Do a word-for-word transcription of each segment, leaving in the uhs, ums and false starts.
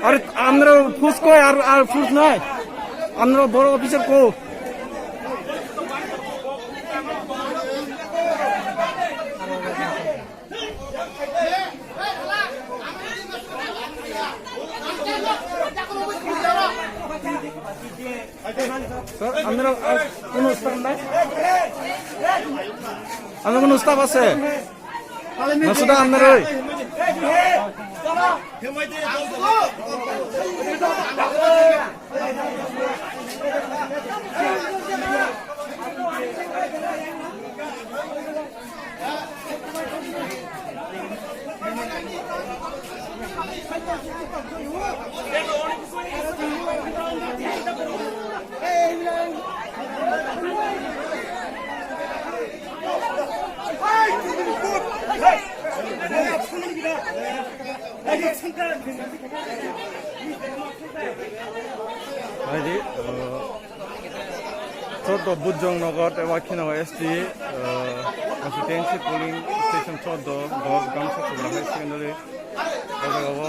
আরে, আমরা ফুস কই আর, আর ফুস নাই। আমরা বড় অফিসার কো। স্যার, আপনারা, আহ, কোনো স্টাফ নাই? আপনার কোনো স্টাফ আছে? না, শুধু আপনারাই? Hai di, eh, Choddo Bujong Nagar tei Wakhinagar S T, eh, constituency polling station choddo, dot gamsa kubra high secondary. O jaga o,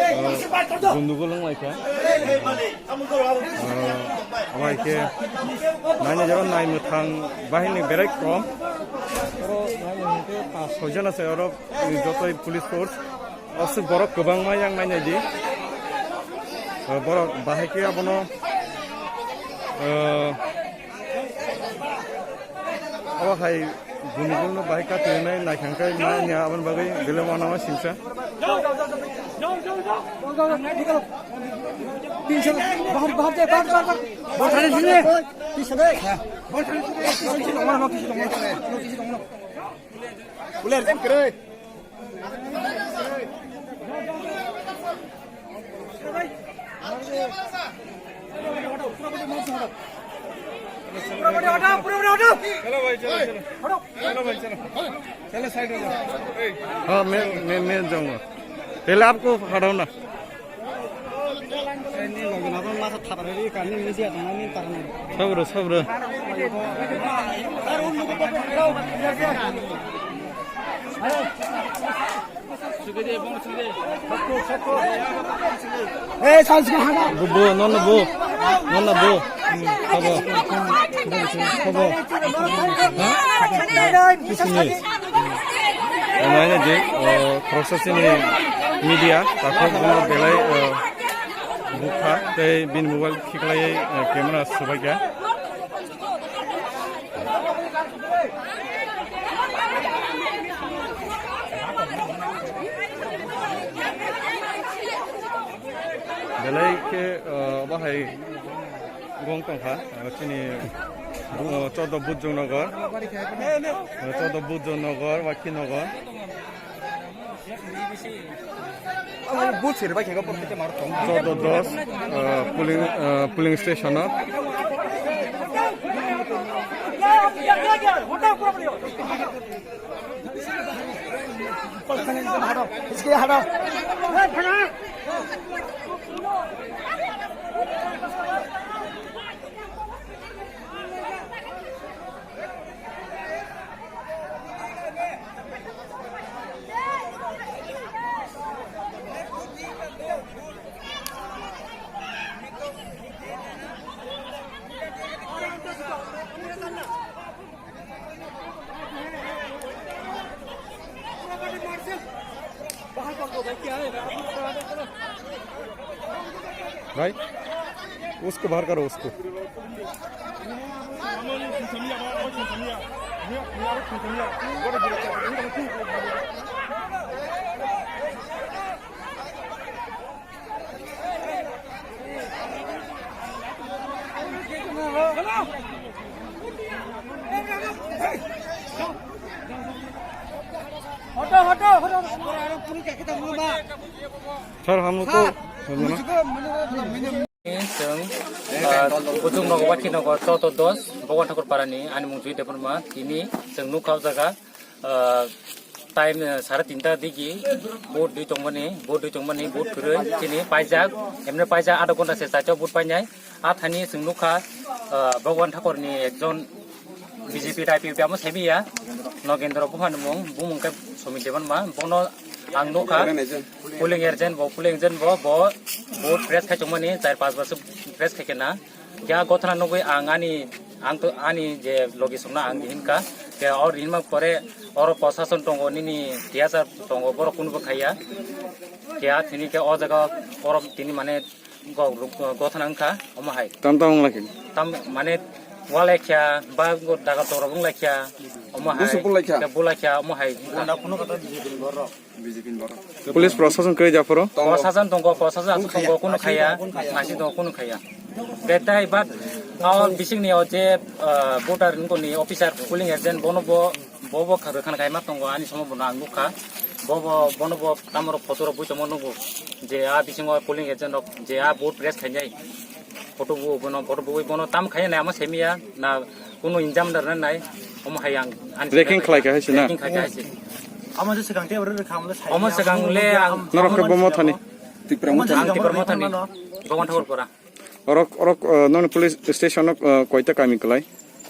eh, eh, gundugul wng lai kha. Eh, abo hai khe naina jora nai mwthang bahini berai kom. Oro naina hwnkhe pas soi jona se oro, eh, jotoi police force. Aswk borok kwbangma yang nainai di. O borok bahai khe abono, o, abo hai guni guni bahai kati nai naikha khe manya aboni bagwi belai uanama singsa. Bahar, bahar, bahar, bahar, bahar. Bahar thani sini. Bahar thani sini. Uler jam kere. चलो भाई, चलो, चलो। चलो भाई, चलो, चलो। चलो, साइड हो जाओ। हाँ, मैं, मैं, मैं जाऊंगा। पहले आपको हटाओ ना। Sabra, sabra. Bo, bo, no, no, bo. No, no, bo. Habo. Habo. Ha? Kisini. Naina je, o, khoroksa chini media, takhuk bono belai, o, bukha, tei bini mobile khiklaiwi, o, camera swbaikha. Belai khe, o, bahai gong tongkha, o, chini, o, Choddo Bujong Nagar, o, Choddo Bujong Nagar, Wakhi Nagar. Choddo dos, o, polling, o, polling station o. भाई, उसको बाहर करो, उसको। हटो, हटो, हटो। सर, हम लोग को Chwng, ah, Bujung Nogo, Wathi Nogo, Choto dos, Bhagwan Thakur Parani, ani mung Jui Debbarma, tini chwng nukha o jaga, ah, time, ah, sare tinta digi, vote dui tongmani, vote dui tongmani, vote kwrwi, chini paijak, emne paijak, adha ghonta se chaito vote painai, a thani chwng nukha, ah, Bhagwan Thakurni ekjon B J P type amo semi ya, Nogendra Buhan mung, bumung khe Somit Debbarma, bono ang nukha, polling agent bo, polling agent bo, bo, bo press khai tongmani, char pas bosor press khai kena. Kya gothana nugwi ang ani, ang to, ani je logi songna ang dihinka, kya or hinma pore oro prosason tongo, nini tiyasa tongo, borok kunubo khaiya, kya thini khe o jaga oro tini mane go-, go-, gothana wngkha, omo hai. Tam tam wng lakhi. Tam mane walai kha, ba go daga tora wng lai kha, omo hai. Busu bulai kha. Khe bulai kha, omo hai. Police prosason kwrwi japhuru? Prosason tongo, prosason aswk tongo, kunu khaya, nasi tongo, kunu khaya. Betai bat, o bisingni o je, ah, voter nungkoni officer, polling agent, bono bo, bo bo kha-, khana kaima tongo, ani somo bono ang nukha. Bo bo, bono bo tamoro photo rok bui tongmo nugo. Je a bisingo polling agent rok, je a vote press khainai. Photo bo bono, photo bo bono tam khainai ama semiya, na kunu injam dar nai, omo hai ang, ani Checking khlai kha hai se na? Checking khlai kha hai se. Omo je swkang tei oro rwkha, omo le sai. Omo swkang le ang Norok khe bomo thani? Tipra Omo Mothani. Ang Tipra Mothani. Bhagwan Thakur Para. Orok, orok, eh, noni police station o, eh, koita kami kwlai?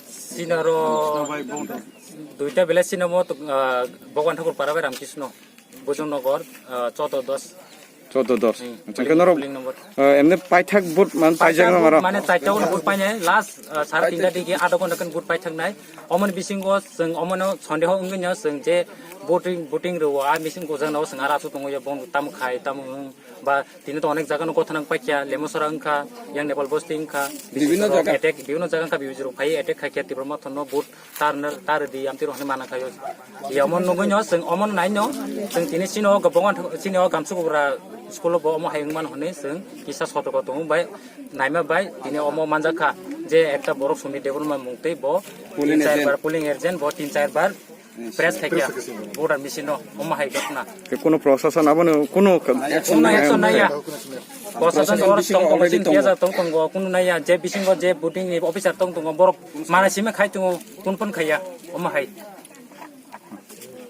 Sinaro duita village sino mo, eh, Bhagwan Thakur Para bai Ramkisno. Bujung Nogor, eh, Choto dos. Choto dos. Hmm. Acha, khe norok, Polling number. Eh, emne paithak vote man paijak Paithak nang vote aro? Mane chaita vote painai, last, eh, sare tinta digi adha ghonta khe vote paithak nai. Omoni bisingo chwng omono sondeho wngwi no chwng je voting, voting rwo, a bisingo jagano chwng aro aswk tongo, bong tam khai, tam wng, ba tini to onek jaga no gothana wng paikha, Lemosora wngkha, yang Nepal Bosti wngkha, Bibhinno jaga. Attack, bibhinno jaga wngkha, bibhinno jaga phai attack khai khe Tipra Mothani no vote tar, tar di, amtwi rok hinwi mana khaio. Ye, omo nugwi no, chwng omo nai no, chwng tini chini o gabonga, chini o Gamsukubra school o bo omo hai wngmano hinwi chwng kisa sotorko tongo bai, naima bai, tini omo manjak kha je ekta borok Somit Debbarma mung tei bo Polling tin char agent. Bar polling agent, bo tin char bar press khai kha, voter machine no, omo hai ghotna. Ke kuno prosason abono kuno Action Kuno nai. Action naiya. Prosason oro tong tongo, already tongo. Tong tongo, kuno naiya, je bisingo je voting ni officer tong tongo, borok mana simi khai tongo, kun pun khaiya, omo hai.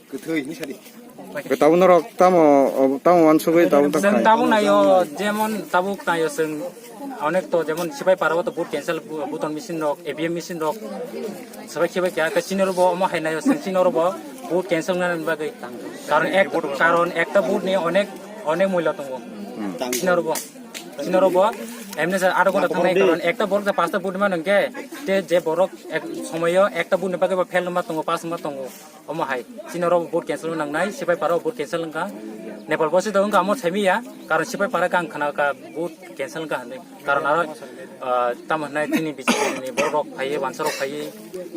Kwthwi ni sadi. Tabuk norok tamo, tamo wansugwi tabuk ta Chwng khai. Tabuk naio, jemon tabuk naio chwng onek to, jemon Sipai Parao to vote cancel, bu-, button machine rok, A V M machine rok, sabai khibai kya, ka chini oro bo omo hai naio, chwng chini oro bo vote cancel nani bagwi. Karon ek, karon ekta vote ni onek, onek mulya tongo. Chini oro bo, chini oro bo, emni sa adha ghonta thangnai, karon ekta borok ta pasta vote mano hwnkhe, te je borok ek somoyo ekta vote ni bagwi bo fail ma tongo, pass ma tongo. Omo hai, chini oro vote cancel wng nangnai, Sipai Parao vote cancel wngkha. Nepal Bosti to wngkha, amo saimiya, karon Sipai Para khe ang khna kha vote cancel wngkha hinwi. Karon aro, ah, tamo hinai chini B J P ni borok rok phaiwi, wansa rok phaiwi,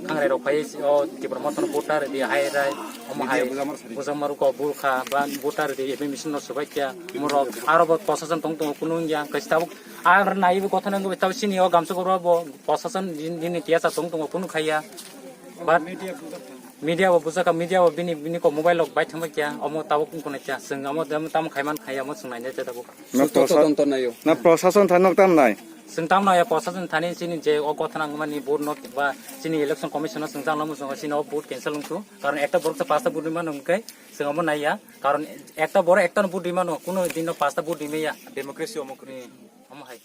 khangrai rok phaiwi, o Tipra Mothani vote ta rwdi hai rai, omo hai, Media bujama rok sadi. Bujama rok bul kha, ba vote ta rwdi, A P machine no swbai kha, omo rok, aro bo prosason tong tongo, kunu wngya, kaisa tabuk, ang naiwi kotha nangwi tabuk chini o Gamsukubra bo prosason din, din ni tiyasa tong tongo, kunu khaiya. But Media bo bujaka, media bo bini, bini kok mobile rok bai thangbai kya, omo tabuk wng khna kya, chwng omo tamo, tamo khaiman khaiya, omo chwng nainai te tabuk. Na Susto prosa-, todonto naio. Na prosason thani nok tam nai? Chwng tam naiya, prosason thani chini je o gothana wngmani board no ba chini election commission no chwng jang lamo chwng chini o board cancel wngkhu, karon ekta borok se pasta board rwmano hwnkhe chwng omo naiya, karon ekta borok ekta no board rwmano, kuno din no pasta board rwmaya. Democracy omo kwrwi. Omo hai.